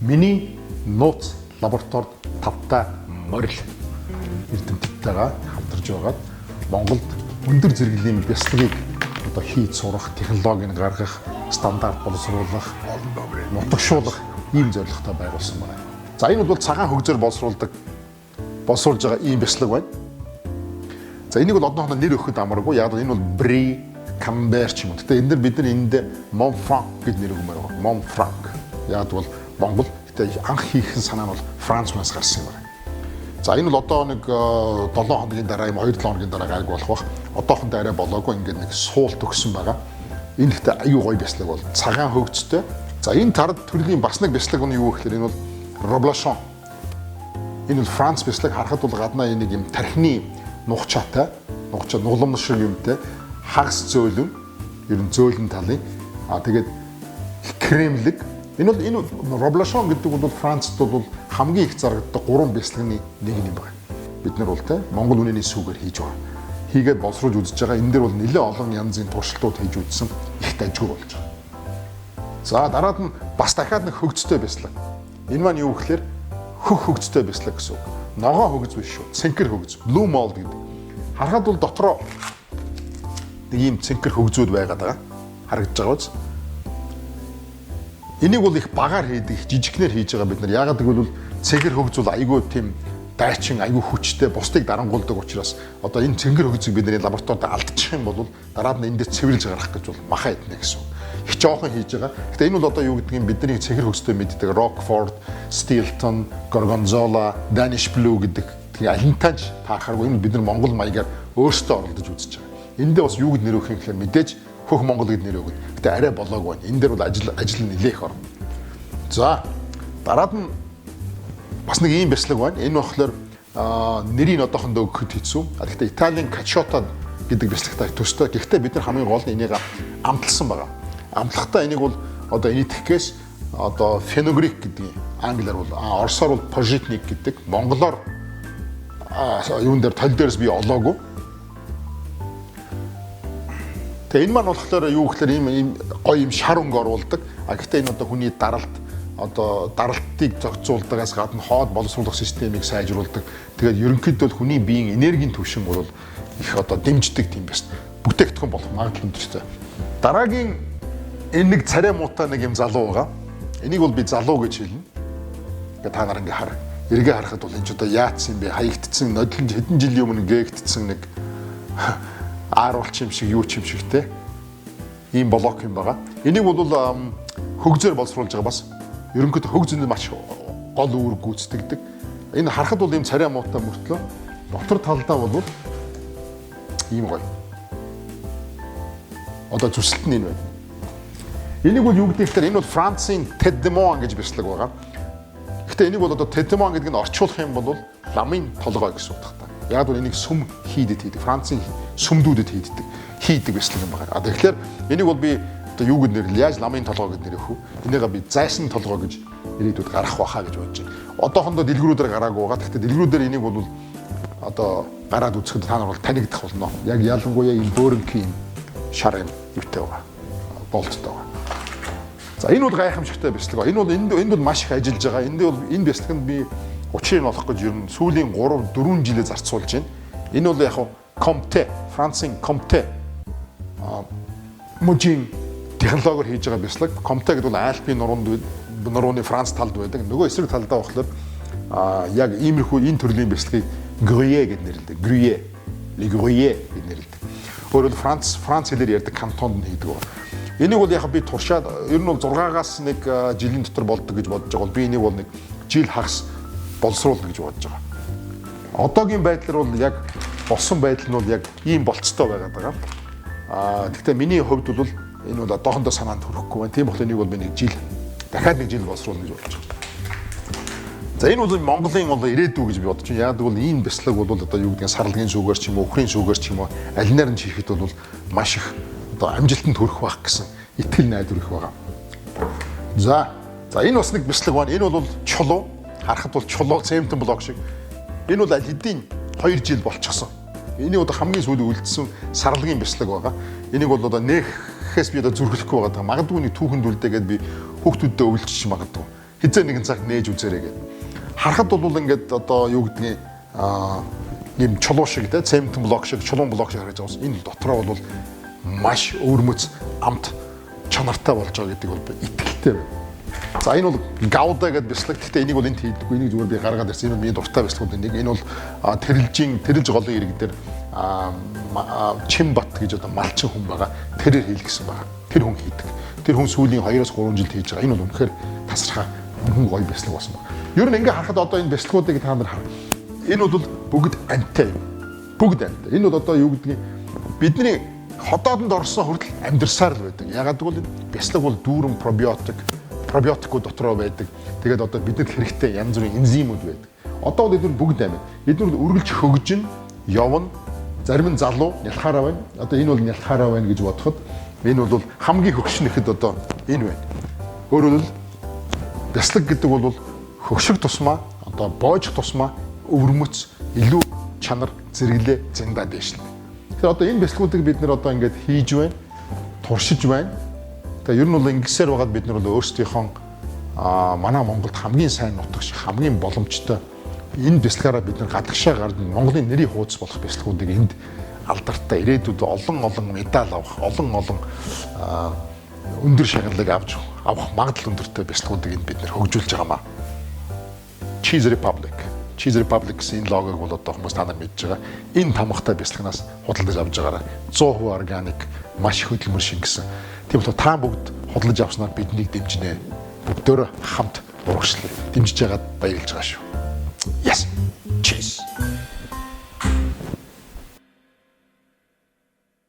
Миний нууц лабораторид тавтай морил эрдэмтдтэйгээ хамтарч байгаад Монголд өндөр зэрэглэлийн бясалгийг одоо хийж сурах, технологиг гаргах, стандарт боловсруулах, нутагшуулах ийм зорилготой байгуулсан байна. За, энэ бол цагаан хөгзөөр боловсруулж байгаа ийм бяцлаг байна. За, энийг бол одоохондоо нэр өгөхөд амаргүй. Яг энэ бол Brie, Camembert ч юм уу. Гэтэ энэ дэр бид нар энд Montfranc гэж нэр өгмөр байгаа. Montfranc. Яг бол Монгол. Гэтэ анх хийхэн санаа нь бол Франц хүнээс гарсан юм байна. За, энэ бол одоо нэг 7 хоногийн дараа юм, 2-7 хоногийн дараа гайг болох бах. Одоохондоо арай болоогүй, ингээд нэг суул төгсөн байгаа. Энэ гэхдээ аюу гоё бяцлаг бол цагаан хөгжтэй. За, энэ тард төрлийн бас нэг бяцлаг нь юу гэхээр энэ бол Reblochon. Энэ бол Франц бяцлаг. Харахад бол гаднаа энийг юм тархины нухчаатай, нухчаа нугламн шиг юмтай, хагас зөөлөн, ер нь зөөлөн талын. А тэгээд кремлэг. Энэ бол энэ Reblochon гэдэг бол Францад бол хамгийн их зарагддаг гурван бяцлагны нэг юм байна. Бид нар бол те Монгол үнэний сүүгээр хийж байгаа. Хийгээд боловсруулж үзэж байгаа. Энэ дээр бол нэлээд олон янзын туршилтууд хийж үзсэн. Их дажгүй болж байгаа. За, дараад нь бас дахиад нэг хөгжтэй бяцлаг. Энэ маань юу гэхээр хөх хөгжтэй бяцлаг гэсэн үг. Ногоон хөгж биш шүү. Цэнхэр хөгж, blue mold гэдэг. Харахад бол дотроо нэг ийм цэнхэр хөгзүүд байгаад байгаа. Харагдаж байгаа биз? Энийг бол их багаар хийдэг, их жижигнэр хийж байгаа бид нар. Яагаад гэвэл цэнхэр хөгж бол айгүй тийм дайчин, айгүй хүчтэй, бусдыг дарангуулдаг учраас одоо энэ цэнхэр хөгжийг бидний лабораторид алдчих юм бол дараад нь эндээс цэвэрлж гаргах гэж бол махаа иднэ гэсэн үг. Их жоохон хийж байгаа. Гэтэ энэ бол одоо юу гэдгийг бидний цэнхэр хөгжтэй мэддэг Roquefort, Stilton, Gorgonzola, Danish Blue гэдэг тэгээ алинтай ч таарахааргүй, энэ бид нар Монгол маягаар өөрсдөө оролдож үзэж байгаа. Эндээ бас юу гэд нэр өгөх юм гэхээр мэдээж хөх Монгол гэд нэр өгнө. Гэтэ арай болоогүй байна. Энэ дээр бол ажил нэлээх орно. За, дараад нь бас нэг ийм бяцлаг байна. Энэ болохоор нэрийг одоохондоо өгөхөд хэцүү. Гэхдээ Италийн caciotta гэдэг бяцлагтай төстэй. Гэхдээ бид нар хамгийн гол нь энийг амталсан байгаа. Амтлахдаа энийг бол одоо энэтхгээс одоо fenugreek гэдэг, англиар бол, орсоор бол пажитник гэдэг, монголоор юун дээр толь дээрс би олоогүй. Тэгээ энэ маань болохоор юу гэхээр ийм гоё юм шар өнгө оруулдаг. А гэхдээ энэ одоо хүний даралт, одоо даралтыг зохицуулдагаас гадна хоол боловсруулах системийг сайжруулдаг. Тэгээд ерөнхийдөө хүний биеийн энергийн түвшин бол их одоо дэмждэг тийм бас бүтээгдэхүүн болох магадлал өндөртэй. Дараагийн энэ нэг царай муутай нэг юм залуу байгаа. Энийг бол би залуу гэж хэлнэ. Ингээ та нар ингээ хар. Эргээ харахад бол энэ ч одоо яатсан юм бэ? Хаягдцсан, нодлон хэдэн жилийн өмнө гээгдсэн нэг ааруулч юм шиг, юу ч юм шиг те. Ийм блок юм байгаа. Энийг бол хөгзөөр боловсруулж байгаа бас. Ерөнхийдөө хөгз нь маш гол үүрэг гүйцэтгэдэг. Энэ харахад бол ийм царай муутай мөртлөө дотор талдаа бол ийм гоё. Одоо зүсэлт нь энэ байна. Энийг бол юу гэдэг гэхээр энэ бол Францын Tête de Moine гэж бяцлаг байгаа. Гэхдээ энийг бол одоо Tête de Moine гэдэг нь орчуулах юм бол ламын толгой гэсэн утгатай. Яг бол энийг сүм хийдэд хийдэг. Францын сүмдүүдэд хийдэг бяцлаг юм байна. А тэгэхээр энийг бол би одоо юу гэд нэрлээ? Яаж ламын толгой гэд нэрлэх үү? Энийгээ би зайсан толгой гэж ирээдүйд гарах байхаа гэж бодож байна. Одоохондоо дэлгэрүүдээр гараагүй байгаа. Гэхдээ дэлгэрүүдээр энийг бол одоо гараад үзэхэд та нар бол танигдах болно. Яг ялангуяа энэ бөөрөнхий юм шар юм юутай байгаа. Болттой байгаа. За, энэ бол гайхамшигтай бяцлаг. Энэ бол энд бол маш их ажиллаж байгаа. Энд бол энэ бяцлаганд би учрыг олох гэж ер нь сүүлийн 3 4 жилээ зарцуулж байна. Энэ бол яг Comté, Францын Comté мужийн технологиор хийж байгаа бяцлаг. Comté гэдэг бол Альпийн нуруунд, нурууны Франц талд байдаг. Нөгөө эсрэг талдаа болохоор яг иймэрхүү энэ төрлийн бяцлагыг Gruyère гэд нэрлэдэг. Gruyère, Le Gruyère гэд нэрлэдэг. Өөрөөр Франц хэлээр ярьдаг кантонд нь хийдэг байна. Энийг бол яг би туршаад ер нь бол 6-аас нэг жилийн дотор болдог гэж бодож байгаа бол би энийг бол нэг жил хагас боловсруулна гэж бодож байгаа. Одоогийн байдлаар бол яг болсон байдал нь бол яг ийм болцтой байгаад байгаа. Гэхдээ миний хувьд бол энэ бол одоохондоо санаанд хүрэхгүй байна. Тийм болохоор энийг бол би нэг жил, дахиад нэг жил боловсруулна гэж бодож байгаа. За, энэ бол Монголын бол ирээдүй гэж би бодож байна. Яг гэвэл ийм бяцлаг бол одоо юу гэдгийг сарлагын сүүгээр ч юм уу, үхрийн сүүгээр ч юм уу алинаар нь хийхэд бол маш их одоо амжилтанд хүрэх байх гэсэн итгэл найдвар их байгаа. За, энэ бас нэг бяцлаг байна. Энэ бол чулуу. Харахад бол чулуу цементэн блок шиг. Энэ бол аль хэдийн 2 жил болчихсон. Энийг одоо хамгийн сүүлийн үлдсэн сарлагын бяцлаг байгаа. Энийг бол одоо нээхээс би одоо зүрхлэхгүй байгаа. Магадгүй нэг түүхэнд үлдээгээд би хүүхдүүдэд өвлөж магадгүй. Хизээ нэгэн цаг нээж үзээрэй гэдэг. Харахад бол ингээд одоо юу гэдгийг ийм чулуу шиг те цемент блок шиг, чулуун блок шиг харагдаж байгаа. Энэ дотроо бол маш өвөрмөц амт чанартай болж байгаа гэдэг бол итгэлтэй байна. За, энэ бол Гауда гэдэг бяцлаг. Гэхдээ энийг бол энд хийдэггүй. Энийг зүгээр би гаргаад ирсэн. Энэ бол миний дуртай бяцлагуудын нэг. Энэ бол Тэрэлжийн, Тэрэлж голын ирэг дээр Чимбат гэж одоо малчин хүн байгаа. Тэрээр хийлгэсэн байгаа. Тэр хүн хийдэг. Тэр хүн сүүлийн 2-3 жилд хийж байгаа. Энэ бол үнэхээр тасархай, үнэн гоё бяцлаг болсон байна. Ер нь ингээ харахад одоо энэ бяцлагуудыг та нар хар. Энэ бол бүгд амьтай юм. Бүгд амьтай. Энэ бол одоо юу гэдгийг бидний ходоодонд орсон хүртэл амьдарсаар л байдаг. Ягаад гэвэл бяцлаг бол дүүрэн пробиотик, пробиотикууд дотроо байдаг. Тэгээд одоо бидэнд хэрэгтэй янз бүрийн энзимүүд байдаг. Одоо бол эдгээр бүгд амьд. Эдгээр үргэлж хөгжин, явна. Зарим нь залуу, нялхаараа байна. Одоо энэ бол нялхаараа байна гэж бодоход энэ бол хамгийн хөгшин ихэд одоо энэ байна. Өөрөөр хэлбэл, бяцлаг гэдэг бол хөгших тусмаа, одоо боожих тусмаа өвөрмөц, илүү чанар, зэрэглээ зиндаа дээшлэнэ. Тэгэхээр одоо энэ бяцлагуудыг бид нар одоо ингээд хийж байна, туршиж байна. Тэгээ ер нь бол ингэсээр байгаад бид нар бол өөрсдийнхөө манай Монголд хамгийн сайн нутагш, хамгийн боломжтой энэ бяцлагаараа бид нар гадагшаа гарч Монголын нэрийн хуудас болох бяцлагуудыг энд алдартай, ирээдүйд олон олон медаль авах, олон олон өндөр шагналыг авч авах магадлал өндөртэй бяцлагуудыг энд бид нар хөгжүүлж байгаамаа. Cheese Republic. Cheese Republic гэсэн энэ логог бол одоо хүмүүс та нар мэдж байгаа. Энэ тамгатай бяцлагнаас худалдаж авч байгаараа 100% органик, маш их хөдөлмөр шингэсэн. Тийм болохоор та бүгд худалдаж авснаар биднийг дэмжинэ. Бүгдөө хамт урагшлаа. Дэмжиж байгаад баярлж байгаа шүү. Yes.